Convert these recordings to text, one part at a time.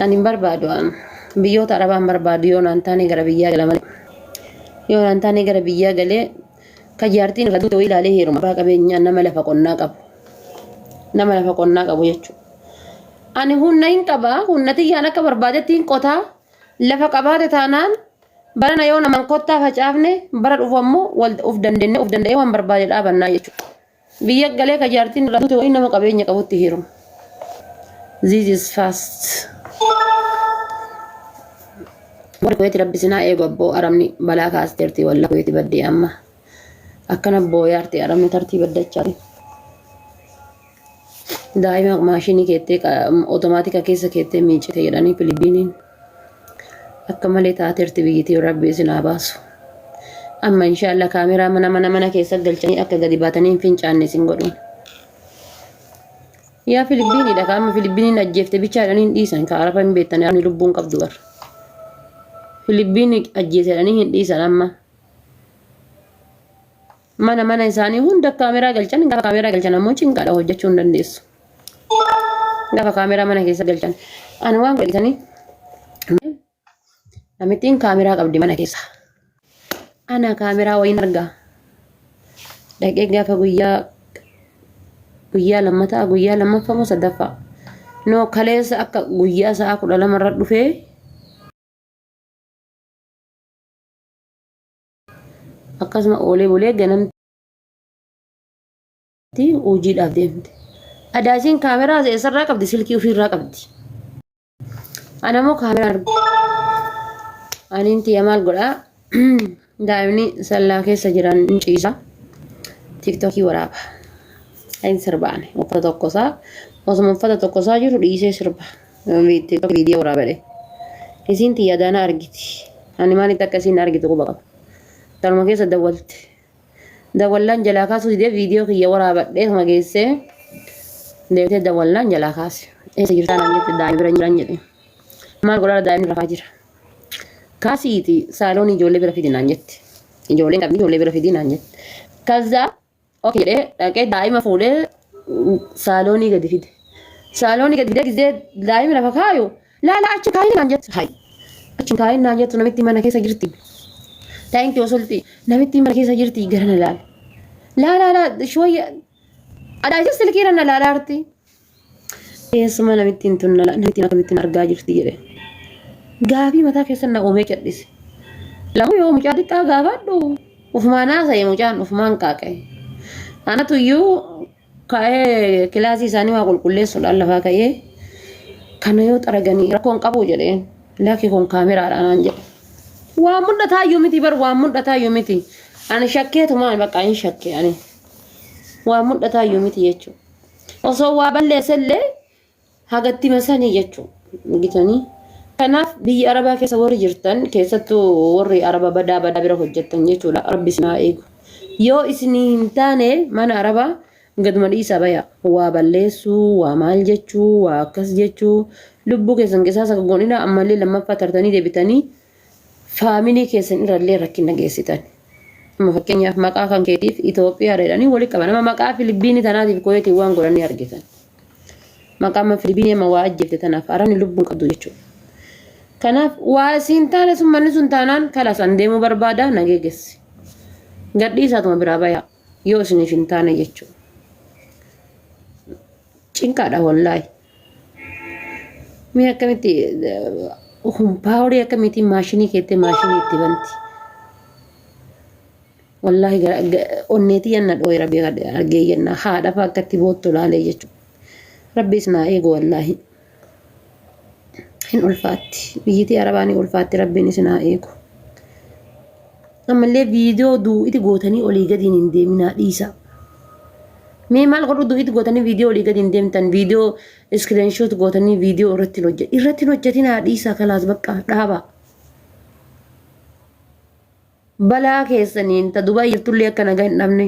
Ani hin barbaadu an. Biyyoota Arabaa hin barbaadu yoo naan taane gara biyyaa gala malee. Yoo naan taane gara biyyaa galee ka jaartiin irra duute wayii ilaalee heeruma. Abbaa qabeenyaa nama lafa qonnaa qabu. Nama lafa qonnaa qabu jechuudha. Ani humna hin qaba. Humna tiyyaan akka barbaadetti hin qotaa. Lafa qabaate taanaan barana yoo namaan kottaa facaafne bara dhufu ammoo wal of dandeenye of danda'ee waan barbaade dhaabannaa jechuudha. Biyya galee ka jaartiin irraa duute wayii nama qabeenya qabutti heeruma. This is fast. Warri kuweeti rabbi sinaa eegu abboo arabni balaa kaasteerti walla kuweeti baddee amma. Akkana booyaarti arabni tartii baddachaati. Daa'ima maashinii keettee otomaatika keessa keettee miicite jedhanii Filibiiniin. Akka malee taateerti biyyitii rabbi isin haa baasu. Amma inshaallah kaameraa mana mana mana keessa galchanii akka gadi baatanii hin fincaanne isin godhuun. Yaa Filibiiniidha ka amma Filibiiniin ajjeefte bichaa jedhanii hin dhiisan ka araba hin beektanii arabni lubbuun qabdu bar. Filibiini ajjeese jedhanii hin dhiisan amma. Mana mana isaanii hunda kaameraa galchan gaafa kaameraa galchan ammoo cinqaadha hojjechuu hin dandeessu. Gaafa kaameraa mana keessa galchan ani waan godhitanii namittiin kaameraa qabdi mana keessa. Ana kaameraa wayiin argaa. Dhaqee gaafa guyyaa guyyaa lammataa guyyaa lammaffaa moo sadaffaa. No kaleessa akka guyyaa sa'a 12 irra dhufee Akkasuma oolee bulee ganamti hojiidhaaf deemte. Adaasiin kaameraa eessarraa qabdi? Silkii ofiirraa qabdi. Ana immoo kaameraa argu. Aniin tiyya maal godhaa? Daa'imni sallaa keessa jiran hin ciisa. Tiktokii waraaba. Hin sirbaane. Uffata tokkosaa osuma uffata tokkosaa jiru dhiisee sirba. TikTok viidiyoo waraabadhe. Isiin tiyya daana argiti. Ani maalitti akka isiin argitu quba qaba. Tanuma keessa dawwalte. Dawwallaan jalaa kaasuu didee viidiyoo kiyya waraabadhee tuma geessee deebitee dawwallaan jalaa kaase. Eessa jirtaa naan jette daa'ima bira jiran jedhe. Maal godhaa daa'imni rafaa jira. Kaasiiti saaloonii ijoollee bira fidi naan jette. Ijoolleen qabdi ijoollee bira fidi naan jette. Kazzaa Ok jedhee dhaqee daa'ima fuudhee saaloonii gadi fide. Saaloonii gadi fidee gizee daa'ima lafa kaayu laala achi kaayin naan jettu. Hayi achi kaayin naan jettu namitti mana keessa jirti. Thank you sulti namitti mana keessa jirti gara na laala. Laa laa laa shooyya adaayis silkiirra na laalaarti. Eessuma namittiin tun namittiin akkamittiin argaa jirti jedhe. Gaafii mataa keessa na uumee cadhise. Lamu yoo mucaa xiqqaa gaafadhu ufumaan haasa'e mucaan ufumaan qaaqe. Anatu iyyuu ka'ee kilaasii isaanii waa qulqulleessuudhaan lafaa ka'ee kana yoo xaraganii rakkoon qabu jedheen lakki kun kaameraadha naan jedhe. Waan mul'ataa iyyuu miti bar waan mul'ataa iyyuu miti. Ani shakkeetumaan bakka hin shakke ani. Waan mul'ataa iyyuu miti jechuudha. Osoo waa balleessellee hagattima sanii jechuudha. Argitanii? Kanaaf biyya Arabaa keessa warri jirtan keessattuu warri Araba badaa badaa bira hojjettan jechuudha. Rabbi isin haa eegu. Yoo isinii hin taane mana Arabaa gaduma dhiisaa baya. Waa balleessuu, waa maal jechuu, waa akkas jechuu lubbuu keessan qisaasa godhina ammallee lammaffaa tartanii deebitanii faamilii keessan irrallee rakkina geessitan. Amma fakkeenyaaf maqaa kan keetiif Itoophiyaa jedhanii walitti qaban. Amma maqaa Filibiinii tanaatiif Kuweetiin waan godhanii argitan. Maqaa amma Filibiinii amma waa ajjeefte tanaaf arabni lubbuun qabdu jechuudha. Kanaaf waa isiin taane sun manni sun taanaan kalas an deemuu barbaada na geeggessi. Gadhiisaatuma biraa bayaa yoo isiniif hin taane jechuudha. Cinqaadha wallaahi. Mee akkamitti paaworii akkamitti maashinii keettee maashinii itti banti. Wallaahi onneetii yanna dhooye rabbi argee yenna haadha fa'a akkatti boottu laalee jechuudha. Rabbi isin haa eegu wallaahi. Hin ulfaatti. Biyyitii arabaa ni ulfaatti rabbiin isin haa eegu. Ammallee viidiyoo duu'iti gootanii olii gadiin hin deeminaa dhiisa. Mee maal godhu duu'iti gootanii viidiyoo olii gadi hin deemtan viidiyoo iskiriinshoot gootanii viidiyoo irratti hin hojjetin irratti hin hojjetinaa dhiisa kalaas bakka dhaabaa. Balaa keessaniin ta Dubaay jirtullee akka nagaa hin dhabne.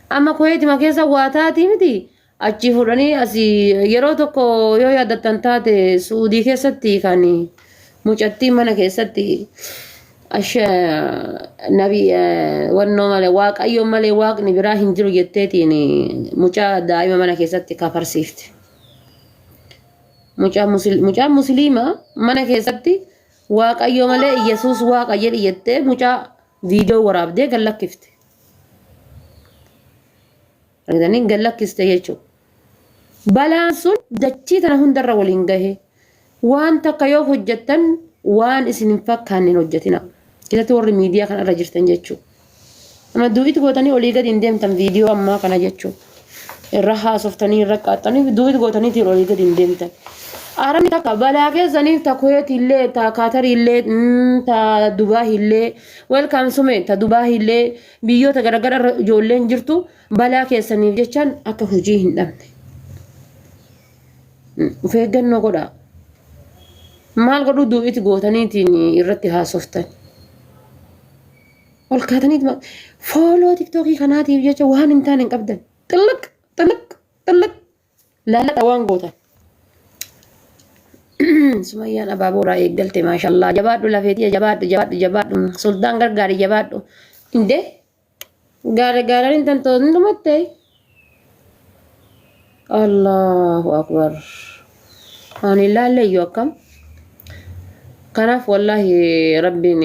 Amma Kuweetima keessa waa taatii miti Achii fuudhanii asii yeroo tokko yoo yaadattan taate Suudii keessatti kan mucattiin mana keessatti asha nabi wannoo malee waaqayyo malee waaqni biraa hin jiru jetteetiin mucaa daa'ima mana keessatti kafarsiifte. Mucaa musliimaa mana keessatti Waaqayyo malee Iyyasuus Waaqa jedhi jettee mucaa viidiyoo waraabdee gad lakkifte. Argitanii gad lakkiste jechuudha. Balaan sun dachii tana hundarra waliin gahe. Waan takka yoo hojjettan waan isin hin fakkaanne hin hojjetina. Keessatti warri miidiyaa kana irra jirtan jechuudha. Amma duu'it gootanii olii gadi hin deemtan viidiyoo ammaa kana jechuudha. Irra haasoftanii irra qaaxxanii duu'it gootaniitiin olii gadi hin deemtan. Arabni takka balaa keessaniif ta Kuweet illee ta Kaatarii illee ta Dubaay illee welcome sume ta Dubaay illee biyyoota garagaraa irra ijoolleen jirtu balaa keessaniif jechaan akka hojii hin dhabne. Of eeggannoo godhaa. Maal godhuu duu'it gootaniitiin irratti haasoftan. Ol kaataniituma fooloo tiktookii kanaatiif jecha waan hin taane hin qabdan. Xilliq xilliq xilliq laaladha waan gootan. Sumayyaan abaaboo irraa eeggalte maashallaa jabaadhu lafeetii jabaadhu jabaadhu jabaadhu sultaan gargaari jabaadhu. Indee gaara gaaraan hin tantoo hin dhumatte. Allahu akbar. Ani ilaalle iyyuu akkam. Kanaaf wallaahi rabbiin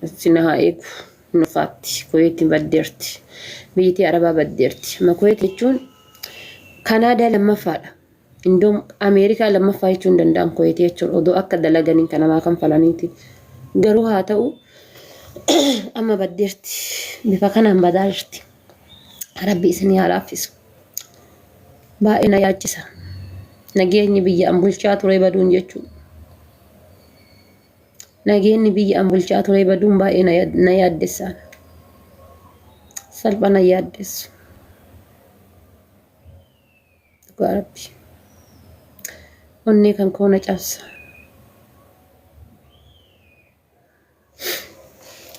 isin haa eegu. Nufaatti Kuweetiin baddeerti. Biyyattii Arabaa baddeerti. Ma Kuweet jechuun Kanaadaa lammaffaadha. Indoom Ameerikaa lammaffaa jechuun hin danda'an Kuweetii jechuun odoo akka dalaganiin kan namaa kanfalaniiti. Garuu haa ta'u amma baddeerti. Bifa kanaan badaa jirti. Rabbi isinii haa laaffisu. Baay'ee na yaachisa. Nageenyi biyya an bulchaa ture baduun jechuudha. Nageenyi biyya an bulchaa ture baduun baay'ee na yaaddessa. Salpha na yaaddessu. Dhugaa Rabbi. Onnee kan koo na cabsa.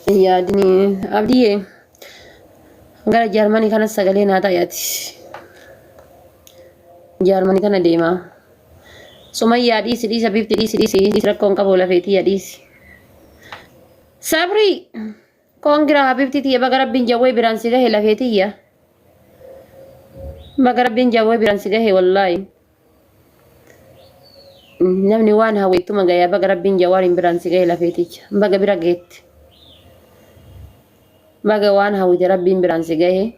Yaadni abdiyyee gara Jaarmanii kanas sagalee naa ta'i ati. Jaarmanii kana deemaa. Sumayyaa dhiisi dhiisa bifti dhiisi dhiisi dhiisi rakkoon qabu lafeetii dhiisi. Sabrii koongira habibti tiyya baga rabbiin jawwee biraan si gahe lafee tiyya. Baga rabbiin jawwee biraan si gahe wallaahi. Namni waan hawweettuma gayaa baga rabbiin jawaariin biraan si gahe lafee tiyya. Baga bira geette. Baga waan hawwite rabbiin biraan si gahe.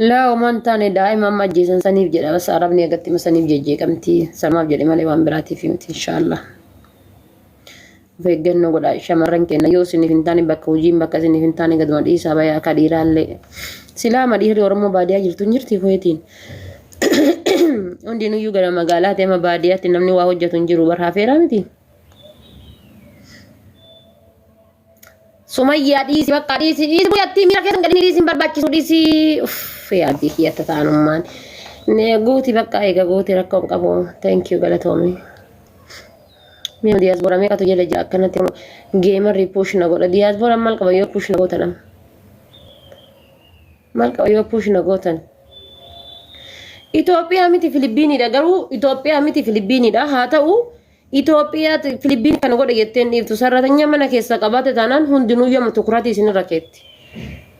Laa homaa hin taane daa'ima amma ajjeesan saniif jedha bas arabni agatti hima saniif jejjeeqamti sanumaaf jedhe malee waan biraatiif miti inshaallah. Of eeggannoo godhaa shamarran keenya yoo isiniif hin taane bakka hojiin bakka isiniif hin taane gaduma dhiisaa bayaa akka dhiiraallee. Silaa amma dhiirri Oromoo baadiyaa jirtu hin jirti kuweetiin. Hundinuyyuu gara magaalaa ta'e amma baadiyaatti namni waa hojjetu hin jiru bar hafeeraa miti. Sumayyaa dhiisi bakka dhiisi dhiisi guyyaatti miira keessa hin galini dhiisi hin barbaachisu dhiisi uff yaaddi kiyyatta taanummaan guuti bakka eega guuti rakkoo hin qabu thank you galatoomi. Mi'a diyaasboora meeqatu jala jira akkanatti geemarri push na godha diyaasboora maal qaba yoo push na gootan amma maal qaba yoo push na gootan. Itoophiyaa miti Filibiiniidha garuu Itoophiyaa miti Filibiiniidha haa ta'u Itoophiyaa Filibiin kana godhe jettee hin dhiiftu. Sarratanya mana keessa qabaate taanaan hundinuu yooma tukuratii isinirra keetti.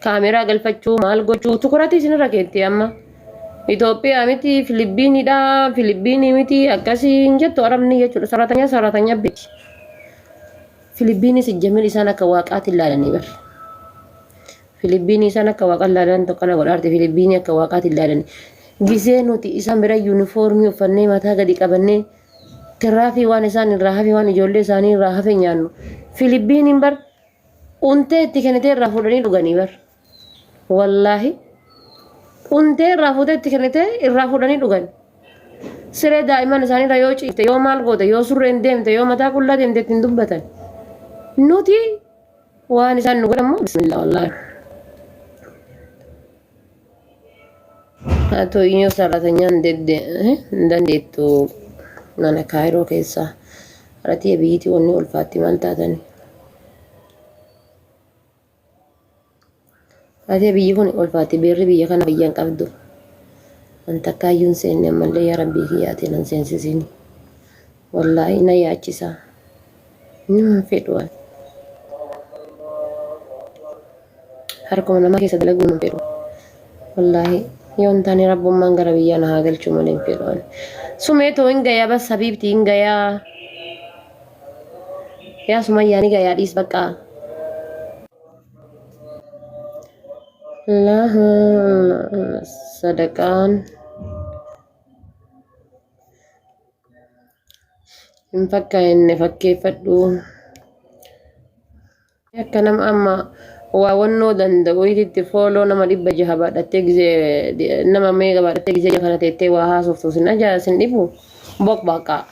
Kaameraa galfachuu maal gochuu tukuratii isinirra keetti amma. Itoophiyaa miti Filibiinidha Filibiinii miti akkasii hin jettu arabni jechuudha. Sarratanya sarratanya beeki. Filibiinii sijjamil isaan akka waaqaatti ilaalanii bar. Filibiinii isaan akka waaqaan ilaalan tokkana godhaarte Filibiinii akka waaqaatti ilaalanii. Gisee nuti isaan bira yuunifoormii uffannee mataa gadi qabannee Tiraafii waan isaan irraa hafe waan ijoollee isaanii irraa hafe nyaannu. Filibiiniin bar untee itti kennitee irraa fuudhanii dhuganii bar. Wallaahi untee irraa fuutee itti kennitee irraa fuudhanii dhugan. Siree daa'imman isaanii irra yoo ciifte yoo maal goote yoo surreen deemte yoo mataa qullaa deemte ittiin dubbatan. Nuti waan isaan nu godhan moo bismillah wallaahi. Haa sarratanyaan hin dandeettu mana kaayiroo keessaa. Haratii biyyitii wanni ulfaatti maal taatani? Haratii biyyi kun ulfaatti beerri biyya kana biyya hin qabdu. An takkaayyuu hin seenne ammallee yaa rabbii kiyyaatiin an seensisini. Wallaahi na yaachisa. Nama fedhu ani. Harkuma namaa keessa dalaguu hin fedhu. Wallaahi yoo hin taane rabbummaan gara biyyaa na haa galchuu malee hin fedhu ani. Sumee too hin gayaa bas habiibti hin gayaa. Yaa sumayyaa ni gayaa dhiis baqqaa. Sadaqaan hin fakkaanne fakkeeffadhu. Akka nama amma waa wannoo danda'u itti fooloo nama 600 baadhattee gizee nama meeqa baadhattee gizee kana teettee waa haasoftu sin ajaa sin dhibu boqbaqa.